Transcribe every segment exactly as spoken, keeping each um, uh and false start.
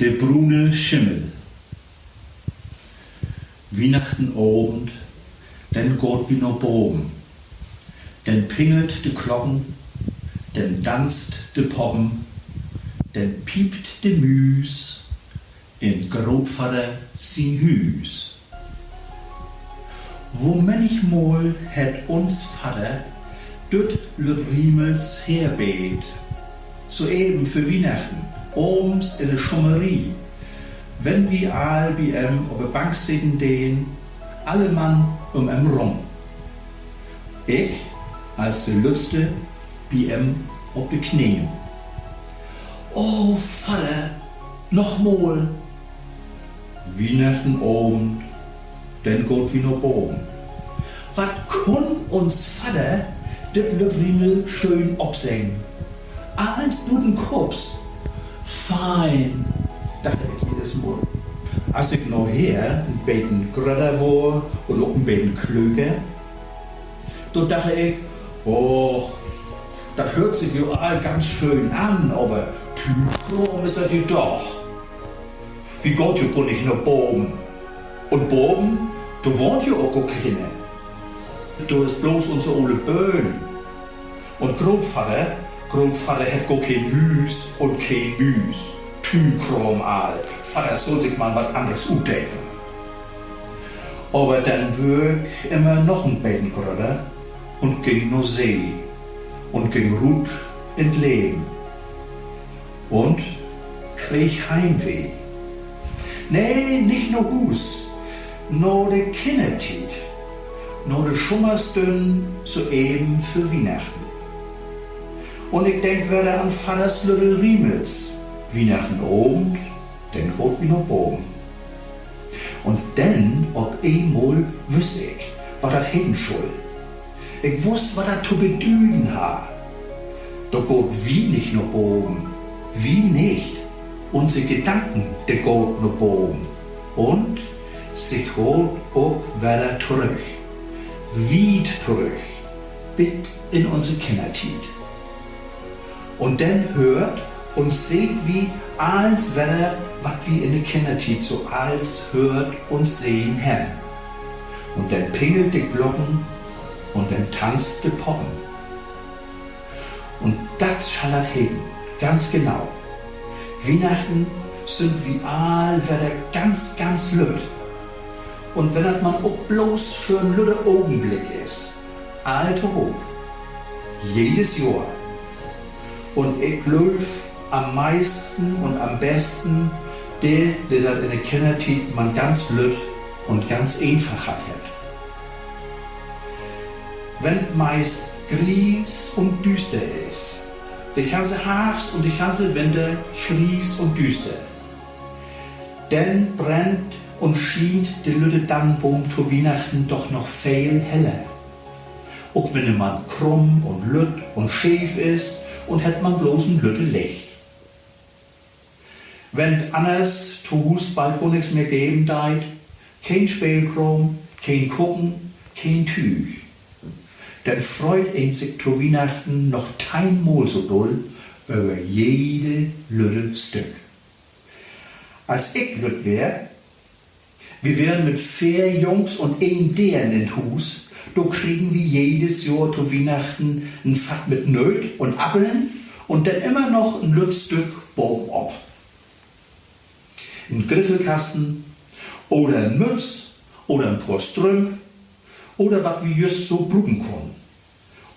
De brune Schimmel. Wiehnachtenavend, denn gaht wi na baven. Denn pingelt de Klocken, denn danzt de Poppen, denn piept de Müüs in Grootvadder sien Hüüs. Wo männichmal hett uns Vadder düt lütt Riemels herbeedt, so even vör Wiehnachten, avends in de Schummerie, wenn wi all bi em op de Bank sitten deen, alle Mann üm em rüm. Ik, as de Lüttste, bi em op de Kneen. O Vadder, nochmal! Wiehnachtenavend, denn gaht wi na baven. Wat kunn uns Vadder dit lütt Riemel schöön opseggen. Allens buten Kopps. Fein, dach ik jedes Mal. As ik naher en beten grötter worr un ok en beten klöker, do dach ik, och, dat höört sik jo all ganz schöön an, aver Tüünkraam is dat jo doch. Wi gaht jo gor nich na baven. Un baven, dor wahnt jo ok gor keener. Dor is bloots unse ole Böhn. Un Grootvadder, Grootvadder hett gor keen Hüüs un keen Müüs. Tüünkraam all. Vadder sull sik man wat anners utdenken. Aver denn wöör ik immer noch en beten grötter un güng na See un güng rut in't Leven. Un kreeg Heimweh. Nee, nich na Huus, na de Kinnertiet, na de Schummerstünnen so even vör Wiehnachten. Un ik denk wedder an Vadders lütte Riemels: Wiehnachtenavend, denn gaht wi na baven. Un denn op eenmal wüss ik, wat dat heten schull. Ik wuss, wat dat to bedüden harr. Dor gaht wi nich na baven, wi nich. Unse Gedanken, de gaht na baven. Un se gaht ok wedder torüch. Wiet torüch. Bit in unse Kinnertiet. Un denn höört un seht wi allens wedder, wat wi in de Kinnertiet so alls höört un sehn hebben. Un denn pingelt de Klocken un denn tanzt de Poppen. Un dat schall dat heten, ganz genau. Wiehnachten sünd wi all wedder ganz, ganz lütt. Un wenn dat man ok bloots för en lütte Ogenblick is, all tohoop. Jedes Johr. Un ik glööv, an'n meisten un an'n besten de, de dat in de Kinnertiet man ganz lütt un ganz eenfach hatt hebbt. Wenn 't meist gries un düster is, de ganze Harvst un de ganze Winter gries un düster, denn brennt un schient de lütte Dannboom to Wiehnachten doch noch veel heller. Ok wenn he man krumm un lütt un scheef is un hett man bloots en lütte Licht. Wenn 't anners to Huus bald gor nix mehr geven deit, keen Speelkraam, keen Koken, keen Tüüg, denn freut een sik to Wiehnachten noch teihnmal so dull över jede lütte Stück. As ik lütt weer, wi weren mit veer Jungs un een Deern in't Huus, dor kregen wi jedes Johr to Wiehnachten en Fatt mit Nööt un Appeln un denn immer noch en lütt Stück bavenop. En Griffelkasten oder en Mütz oder en Poor Strümp oder wat wi jüst so bruken kunnen.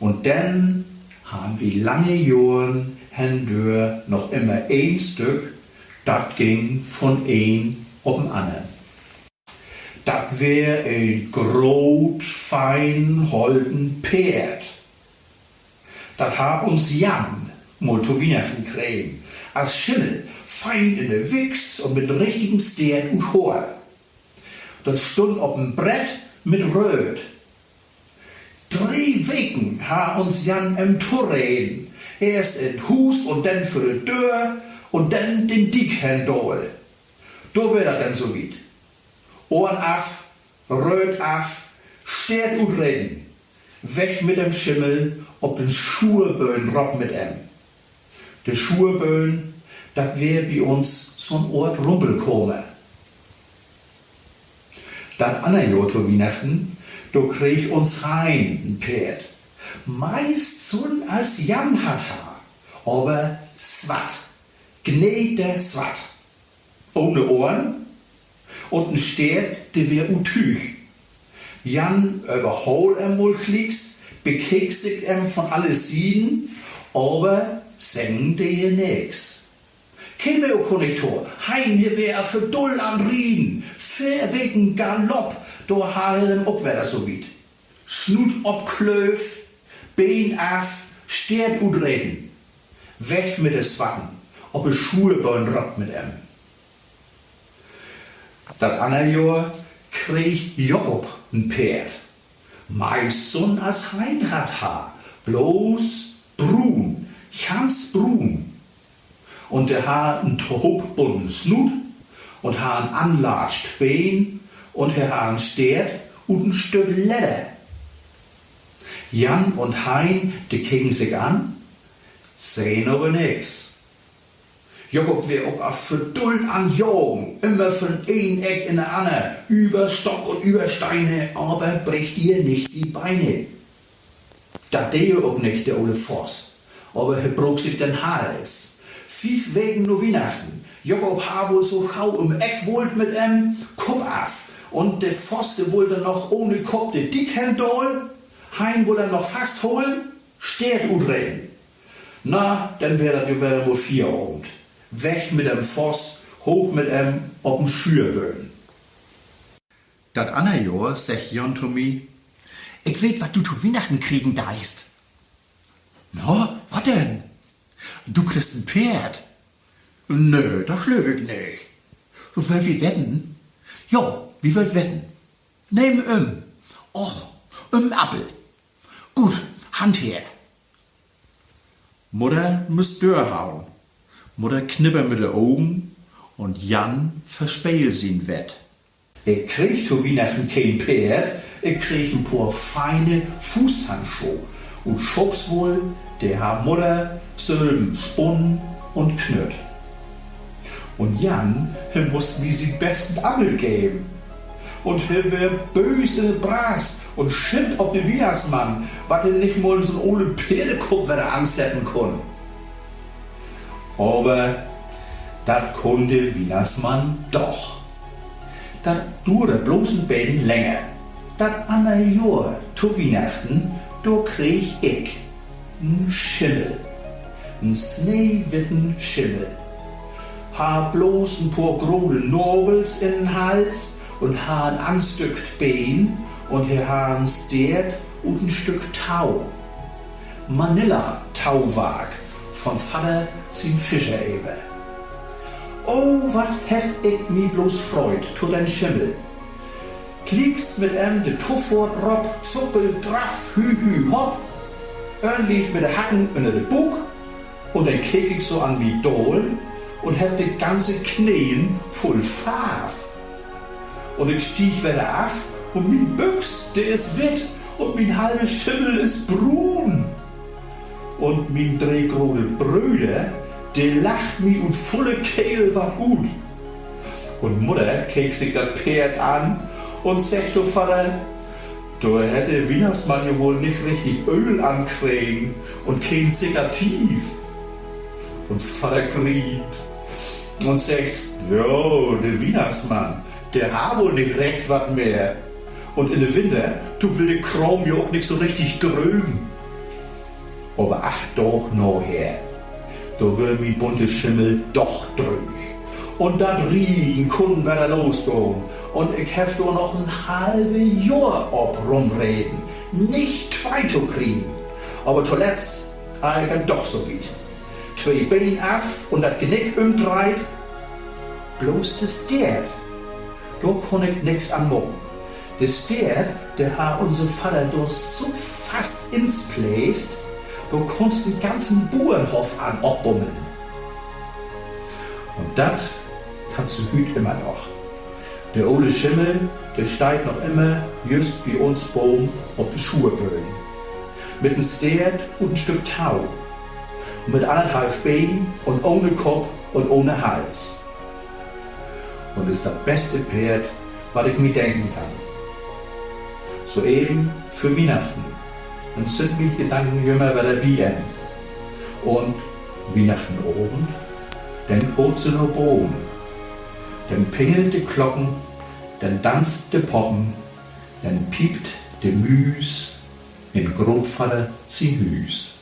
Un denn harrn wi lange Johren hendör noch immer een Stück, dat ging von een op en annern. Dat weer en groot, fein holten Peerd. Dat harr uns Jan mal to Wiehnachten kregen, as Schimmel, fein in de Wichs un mit en richtigen Steert ut Hoor. Dat stunn op en Brett mit Rööd. Dree Weken harr uns Jan em toreden, eerst in't Huus un denn vör de Döör un denn den Diek hendaal. Dor weer dat denn so wiet. Ohren af, Rööd af, Steert utreten, weg mit den Schimmel, op den Schuurböhn rop mit em. De Schuurböhn, Dat weer bi uns so'n Oort Rumpelkamer. Dat anner Johr to Wiehnachten, dor kreeg uns Hein en Peerd. Meist so'n as Jan hatt harr, aver swatt, gneterswatt. Ohne Ohren un en Steert, de weer ut Tüüg. Jan överhaal em mal glieks, bekeek sik em von alle Sieden, aver seggen dee he nix. Keem he ok nich to. Hein, he weer för dull an Rieden. Veer Weken Galopp, dor harr he denn ok wedder so wiet. Snuut opklöövt, Been af, Steert utreten. Weg mit de Swatten, op de Schuurböhn rop mit em. Dat anner Johr kreeg Jakob en Peerd. Meist so'n as Hein hatt harr, bloots bruun, ganz bruun. Un de harr en tohoopbunnen Snuut un harr en anlatscht Been un he harr en Steert ut en Stück Ledder. Jan un Hein, de keken sik an, seen aver nix. Jakob weer ok af för dull an Jagen, ümmer von een Eck in de anner, över Stock un över Steine, aver brich dir nich de Beine. Dat dee he ok nich, de ole Voss, aver he brook sik den Hals. Fief Weken na Wiehnachten. Jakob harr woll so gau üm Eck wullt mit em, Kopp af. Un de Voss, de wull denn noch ohne Kopp de Diek hen daal. Hein wull em noch fastholen, Steert utreten. Na, denn weer dat jo wedder mal Fieravend. Weg mit den Voss, hooch mit em op en Schuurböhn. Dat anner Johr seggt Jan to mi: Ik weet, wat du to Wiehnachten kriegen deist. Na, wat denn? Du kriggst en Peerd. Nee, dat glööv ik nich. Wüllt wi wedden? Jo, wi wüllt wedden. Neem üm. Och, üm Appel. Goot, Hand her. Mudder müss dörhauen. Mudder knipper mit de Ogen un Jan verspeel sien Wett. Ik kreeg to Wiehnachten keen Peerd, ik kreeg en poor fiene Fuusthandschoh ut Schaapswull, de harr Mudder sülven spunnen un knütt. Un Jan, he muss mi sien besten Appel geven. Un he weer böös in de Brass un schimpt op de Wiehnachtsmann, wat he nich mal so'n olen Peerdekopp wedder ansetten kunn. Aver dat kunn de Wiehnachtsmann doch. Dat duurde bloots en beten länger. Dat anner Johr to Wiehnachten, dor kreeg ik en Schimmel. En sneewitten Schimmel. Harr bloots en poor grote Nagels in den Hals un harr en anstückt Been un he harr en Steert ut en Stück Tau. Manila-Tauwark von Vadder sien Fischerever. Oh, wat heff ik mi bloots freut to den Schimmel. Glieks mit em de Tofohrt rop, Zuckel, Draff, hü, hü, hopp. Örnlich mit de Hacken ünner de Buuk. Un denn keek ik so an mi daal un heff de ganze Kneen vull Farv. Un ik stieg wedder af un mien Büx, de is witt un mien halve Schimmel is bruun. Un mien dree grote Bröder, de lacht mi ut vulle Kehl wat ut. Un Mudder keek sik dat Peerd an un seggt to Vadder: Dor hett de Wiehnachtsmann jo woll nich richtig Ööl ankregen un keen Sickativ. Un Vadder grient un seggt: Jo, de Wiehnachtsmann, de harr woll nich recht wat mehr. Un in de Winter, do will de Kraam jo ok nich so richtig drögen. Aver acht Daag naher, dor wöör mien bunte Schimmel doch dröög. Un dat Rieden kunn wedder losgahn. Un ik heff dor noch en halve Johr op rumreden, nich twei to kriegen. Aver toletzt harr ik em doch so wiet. Twee Been af un dat Gnick ümdreiht. Bloots de Steert, dor kunn ik nix an maken. De Steert, de harr unse Vadder dor so fast inspleest, dor kunnst en ganzen Buernhoff an opbummeln. Un dat kannst du hüüt ümmer noch. De ole Schimmel, de steiht noch ümmer jüst bi uns baven op de Schuurböhn. Mit en Steert ut en Stück Tau. Un mit annerthalf Been un ohne Kopp un ohne Hals un is dat beste Peerd, wat ik mi denken kann. So even vör Wiehnachten, denn sünd mien Gedanken jümmer wedder bi em. Un Wiehnachten Avend, denn gaht se na baven, denn pingelt de Klocken, denn danzt de Poppen, denn piept de Müüs in Grootvadder sien Hüüs.